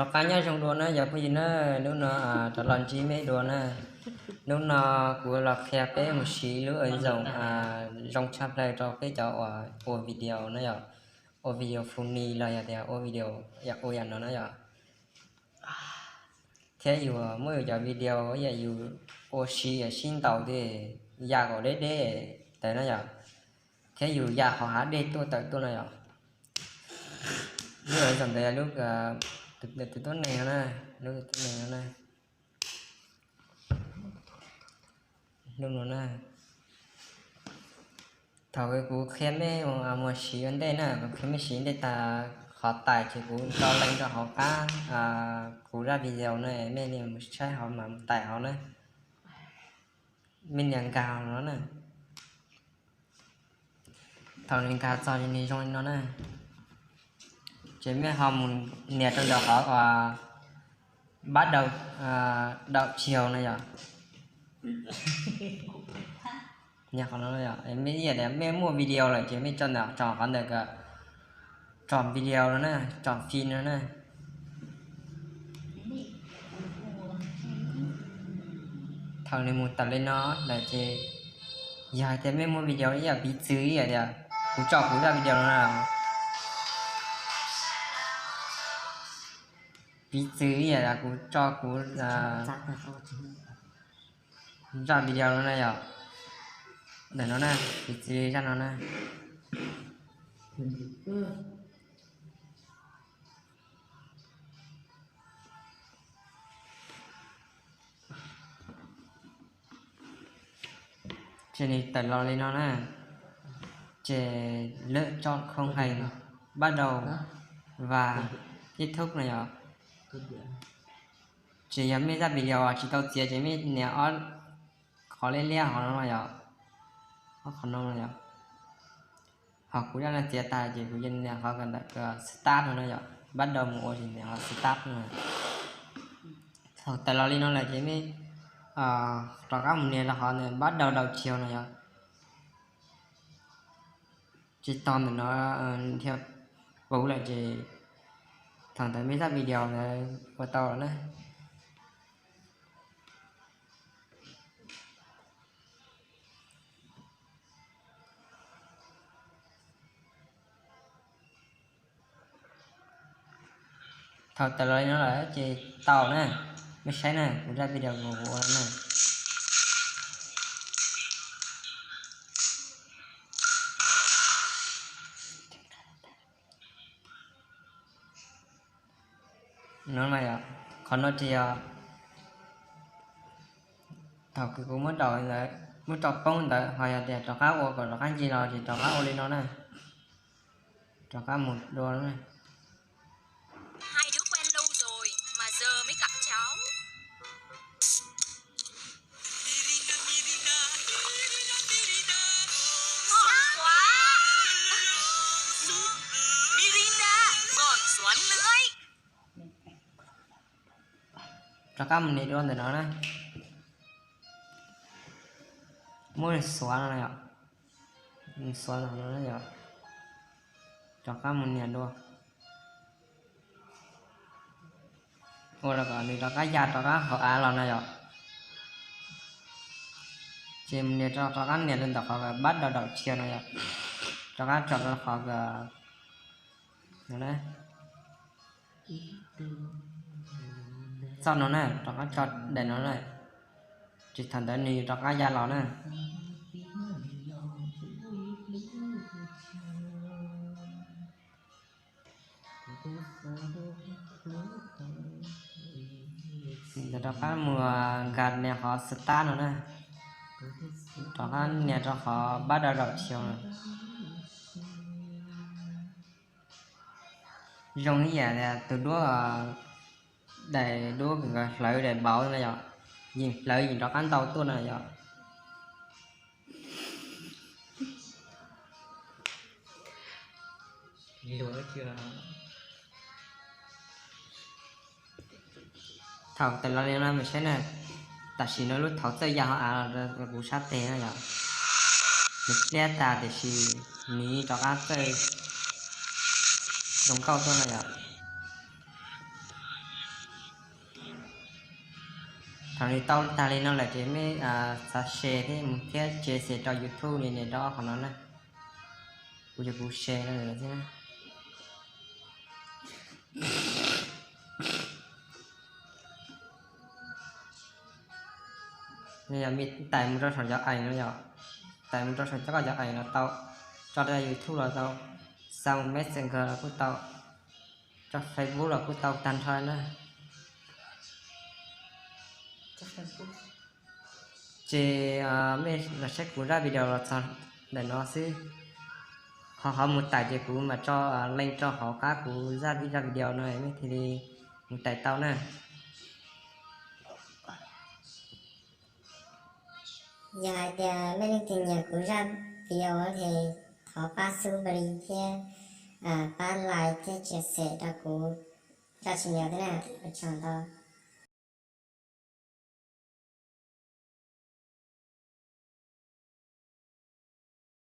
Rov qab nyob zoo dua na yog phooj ywg na, hnub no rov los ntsib mej dua na. Hnub no kuv los qhia peb mus siv lub ua zoo, zoo tshaj plaws rau peb cov uas ua video na yom, ua video funny los yog tias ua video yam ua yam no na yom. Thiab yus muab yus cov video yam yus ua si yam sib ntaus tej yam kom deb deb tawm na yom, thiab yus ya qhov hav dej tuaj tawm tuaj no yom. Lub ua zoo ntawd lub, tus tuab neeg no na, lub tuab neeg no na, lub no na. Thaum kuv qhia mej mus siv ua ntej na, kuv qhia mej siv ua ntej tas qhov tais ces kuv tso link rau hauv qab kuv zaj video na, mej mus saib hauv mas mus tais hauv na, mej nias nkag hauv no na. Thaum nws nkag txog ces nws zoo li no na, ces mej ho mus nias rau ntawm qhov uas bắt đầu, đầu chiều no yom. Nias qhov no, mej ib yam tias mej muaj video lawm ces mej tso ntawm, tso qhov ntawm kom tso video no na, tso phim no na. Thaum nws mus tawm li no lawm ces yog hais tias mej muaj video ib yam piv txwv ib yam tias kuv tso kuv zaj video no na, piv txwv ib yam tias kuv tso kuv zaj video no na yom, ntawm no na, piv txwv zaj no na. Ces nws tawm los li no na, ces lượt chọn khung hình bắt đầu và kết thúc no yom. Ces yog mej zaj video tsis tau txiav ces mej nias ob qhov liab liab hov no yom, ob qhov no yom. Ho kuv zaj no txiav tag ces kuv cia nias qhov ntawm start no na yom, bắt đầu mus ua ces nias qhov start no. Thaum tawm los li no lawm ces mej rov qab mus nias rau qhov ntawm bắt đầu đầu chiều no yom. Ces tog ntawm no dhia puv lawm ces thaum ntawd mej zaj video ntawd ua tau lawm na. Thaum tawm los li no lawm ces tau na, mej saib na, kuv zaj video kuv ua na. No, qhov no ces yog thaum kuv muab rau ntawd, muab rau poob ntawd, ho yog tias rov qab ua kom rov qab nce los ces rov qab ua li no na, rov qab mus dua na. Rov qab mus nias dua ntawm no na. Muab nws xuav no yom, nws xuav no yom, rov qab mus nias dua, ua rau kom nws rov qab ya rov qab hauv av los no yom. Ces mus nias rau, rov qab nias rau ntawm qhov bắt đầu đầu chiều no yom, rov qab tso rau qhov txoj no na, rov qab tso daim no na, ces thaum ntawd nws rov qab ya los na. Ntawd rov qab mus nkag nias qhov start no na, rov qab nias rau qhov bắt đầu đầu chiều no. Zoo ib yam tus duab, daim duab nkawd hlawv daim npauv na yom, yeej hlawv yeej rov qab ntau tuaj na yom. Thaum tawm los li no mas saib na, tam sim no lub thaud txawj ya hauv av los rau kuv sab tes na yom. Nws pliab tas tiam sis nws rov qab txawj zoo nkauj tuaj na yom. Thaum nws tau tag li no lawm ces mej xav share thiab mus thiab share rau YouTube li ntawm qhov no na. Kuv yuav kuv share no xwb na. Yog mej tais mus rau saum cov aim no yom, tais mus rau saum cov koj cov aim los tau, tso rau YouTube los tau, xa mus Messenger los kuj tau, tso Facebook los kuj tau tag nrho na. Ces mej los saib kuv zaj video los txog ntawm no xwb. Qhov qhov mus tais ces kuv mam tso link rau hauv qab kuv zaj zaj video no mej thiaj li mus tais tau na. Yog hais tias mej leej twg nyiam kuv zaj video ces thov pab subscribe thiab pab like thiab share rau kuv zaj channel thiab na. Ua tsaug ntau.